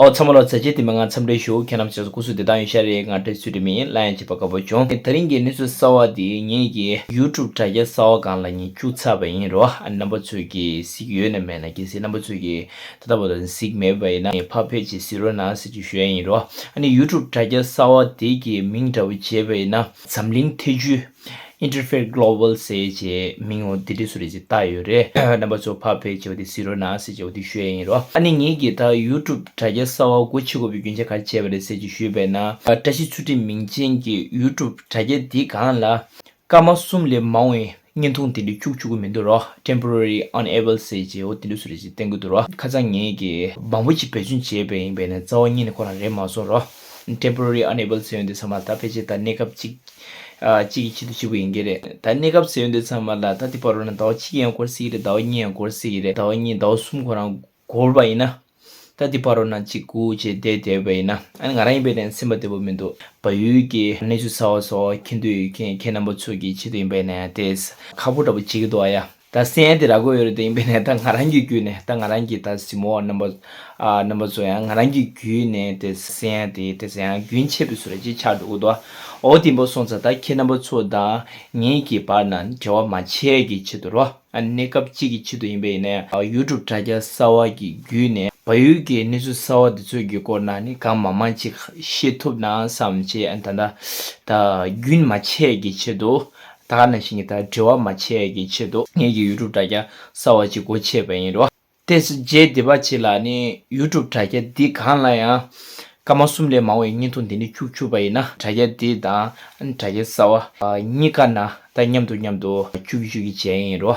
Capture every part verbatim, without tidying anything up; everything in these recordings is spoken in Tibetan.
ཨོ་ཚང་མ་ལ་མཛའ་བརྩེ་ལྡན་པའི་ང་འཚམས་འདྲི་ཞུ། ཁྱེད་རྣམ་པ་ཚོ་སྐུ་གཟུགས་བདེ་ཐང་ཡོད་ཤག་རེད། ང་བཀྲ་ཤིས་ཚུལ་ཁྲིམས་ཡིན། ལ་ཡང་བྱས་པ་དགའ་པོ་བྱུང་། དེ་རིང་གི་གནས་ཚུལ་གསར་བ་དེ་ངེད་ཀྱི་YouTube་དྲ་རྒྱ་གསར་བ་སྒང་ལ་ངས་བཅུག་ཚར་བ་ཡིན་རོ། ཨ་རྣམ་པ་ཚོས་ཀྱིས་གཟིགས་ཡོད་ན་མེད་ན། གལ་སྲིད་རྣམ་པ་ཚོས་ཀྱིས་ད་ལྟ་བར་དུ་གཟིགས་མེད་པ་ཡིན་ན་ངས་ཕར་ཕེབས་བྱས་གཟིགས་རོགས་གནང་ཟེར་གྱི་ཞུ་ཡ་ཡིན་རོ། ཨ་ནི་YouTube་དྲ་རྒྱ་གསར་བ་དེ་གི་མིང་འདྲ་བོ་བྱས་པ་ཡིན་ན་འཛམ་གླིང་ཐེ་ཇུས་Interfaith Global་ཟེར་བྱས་མིང་འོ་དེ་འདྲ་སུ་རེད་ཅེས་བཏགས་ཡོད་རེད། རྣམ་པ་ཚོ་ཕར་ཕེབས་བྱས་འོ་དེ་གཟིགས་རོགས་གནང་ཟེར་བྱས་འོ་དེ་ཞུ་ཡ་ཡིན་རོ། ཨ་ནི་ངེད་ཀྱི་ད་YouTube་དྲ་རྒྱ་གསར་བ་སྒོ་ཕྱེ་དགོས་པའི་རྒྱུ་མཚན་ག་རེ་བྱས་པ་རེད་ཟེར་གྱི་ཞུས་པ་ཡིན་ན། བཀྲ་ཤིས་ཚུལ་ཁྲིམས་མིང་ཅན་གྱི་YouTube་དྲ་རྒྱ་འདི་སྒང་ལ་སྐར་མ་གསུམ་ལས་མང་བའི་བརྙན་ཐུང་དེ་འདྲ་བཅུག་བཅུག་གི་མི་འདུག་རོ། Temporary unavailable་ཟེར་བྱས་འོ་དེ་འདྲ་སུ་རེད་ཅེས་བསྟན་གྱི་འདུག་རོ། ཁ་སང་ངེད་ཀྱིས་མང་པོ་ཅིག་འབད་བརྩོན་བྱས་པ་ཡིན་པས་ན་རྩ་བ་ཉིད་ནས་ཁོ་རང་རེད་མ་སོང་རོ། Temporary unavailable་ཟེར་ཡོང་དུས་ཚང་མ་ད་ཕལ་ཆེར་ད་གནས་སྐབས་གཅིག་ཨ་གཅིག་གི་ཆེད་དུ་བྱེད་དགོས་ཡིན་གྱི་རེད། ད་གནས་སྐབས་ཟེར་ཡོང་དུས་ཚང་མ་ལ་ད་དེ་བར་རོ་ན་ཟླ་བ་གཅིག་ཡང་འགོར་སྲིད་ཀྱི་རེད། ཟླ་བ་གཉིས་ཡང་འགོར་སྲིད་ཀྱི་རེད། ཟླ་བ་གཉིས་ཟླ་བ་གསུམ་ཁོ་རང་འགོར་བ་ཡིན་ན། ད་དེ་བར་རོ་ན་གཅིག་སྒུག་བྱས་བསྡད་བསྡད་པ་ཡིན་ན། ཨ་ནི་ང་རང་ཡིན་པས་ན་སེམས་པ་བདེ་པོ་མི་འདུག་བལ་ཡུལ་གྱི་གནས་ཚུལ་གསར་བ་སོགས་མཁྱེན་འདོད་ཡོད་མཁན་ཁྱེད་རྣམ་པ་ཚོ་གི་ཆེད་དུ་ཡིན་པས་ན་དེ་ཁག་པོ་འདྲ་པོ་བྱེད་ཀྱི་འདུག་ཨ་ཡ། ད་གསན་ཡ་དེ་རག་གི་ཡོད་རེད། དེ་ཡིན་པས་ན་ད་ང་རང་གི་བརྒྱུད་ནས་ད་ང་རང་གི་ད་གཟིགས་མོ་བ་རྣམ་པ་ཨ་རྣམ་པ་ཚོ་ཡང་ང་རང་གི་བརྒྱུད་ནས་དེ་གསན་ཡ་དེ་དེ་གསན་ཡ་རྒྱུན་ཆད་པའི་བཟོ་འདྲ་ཅིག་ཆགས་འགྲོ་གི་འདུག་འོ་དེ་འདྲ་སོང་ཙང་ད་ཁྱེད་རྣམ་པ་ཚོ་དང་ངེད་ཀྱི་བར་ན་འབྲེལ་བ་མ་ཆད་ཀྱི་ཆེད་དུ་རོ། ཨ་གནས་སྐབས་གཅིག་གི་ཆེད་དུ་ཡིན་པས་ཡིན་ན་ཡང་YouTube་དྲ་རྒྱ་གསར་བ་གི་བརྒྱུད་ནས་བལ་ཡུལ་གྱི་གནས་ཚུལ་གསར་བ་འདི་ཚོ་གི་སྐོར་ན་ནི་གང་མང་མང་ཅིག་ཤེས་ཐུབ་ན་བསམ་བྱས། ཨ་ད་ད་ད་རྒྱུན་མ་ཆད་ཀྱི་ཆེད་དུ། ད་ག་ནང་བཞིན་གྱི་ད་འབྲེལ་བ་མ་ཆད་ཀྱི་ཆེད་དུ་ངེད་ཀྱི་YouTube་དྲ་རྒྱ་གསར་བ་ཅིག་སྒོ་ཕྱེ་བ་ཡིན་རོ། དེ་རྗེས་འདི་པ་ཅིག་ལ་ནི་YouTube་དྲ་རྒྱ་འདི་སྒང་ལ་ཡང་སྐར་མ་གསུམ་ལས་མང་བའི་བརྙན་ཐུང་འདི་ནི་བཅུག་བཅུག་པ་ཡིན་ན་དྲ་རྒྱ་འདི་དང་དྲ་རྒྱ་གསར་བ་གཉིས་ཀ་ན་ད་མཉམ་དུ་མཉམ་དུ་བཅུག་བཅུག་གི་བྱས་ཡིན་རོ།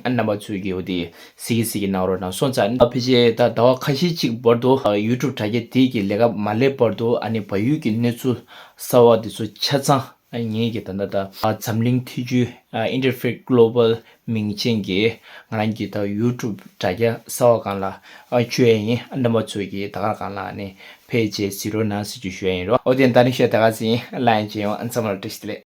རྣམ་པ་ཚོས་ཀྱི་འོ་དེ་གཟིགས་གི་གཟིགས་གི་གནང་རོགས་གནང་། སོང་ཙང་ཕལ་ཆེར་ད་ཟླ་བ་ཁ་ཤས་ཅིག་བར་དུ་YouTube་དྲ་རྒྱ་འདི་གི་ལས་ཀ་མ་ལས་བར་དུ་ཨ་ནི་བལ་ཡུལ་གྱི་གནས་ཚུལ་གསར་བ་འདི་ཚོ་ཆ་ཚང་ངེད་ཀྱི་ད་ལྟ་ད་འཛམ་གླིང་ཐེ་ཇུས་Interfaith Global་མིང་ཅན་གྱི་ང་རང་གི་ད་YouTube་དྲ་རྒྱ་གསར་བ་སྒང་ལ་བཅུག་ཡ་ཡིན། རྣམ་པ་ཚོས་ཀྱི་ད་ག་སྒང་ལ་ནི་ཕེབས་བྱས་གཟིགས་རོགས་གནང་ཟེར་གྱི་ཞུ་ཡ་ཡིན་རོ། འོ་དེ་ད་ནི་ཤོད་ད་ག་ཟིན་ལ་ཡང་བྱེད་ཡོང་། ཨ་ཚང་མ་ལ་བཀྲ་ཤིས་བདེ་ལེགས།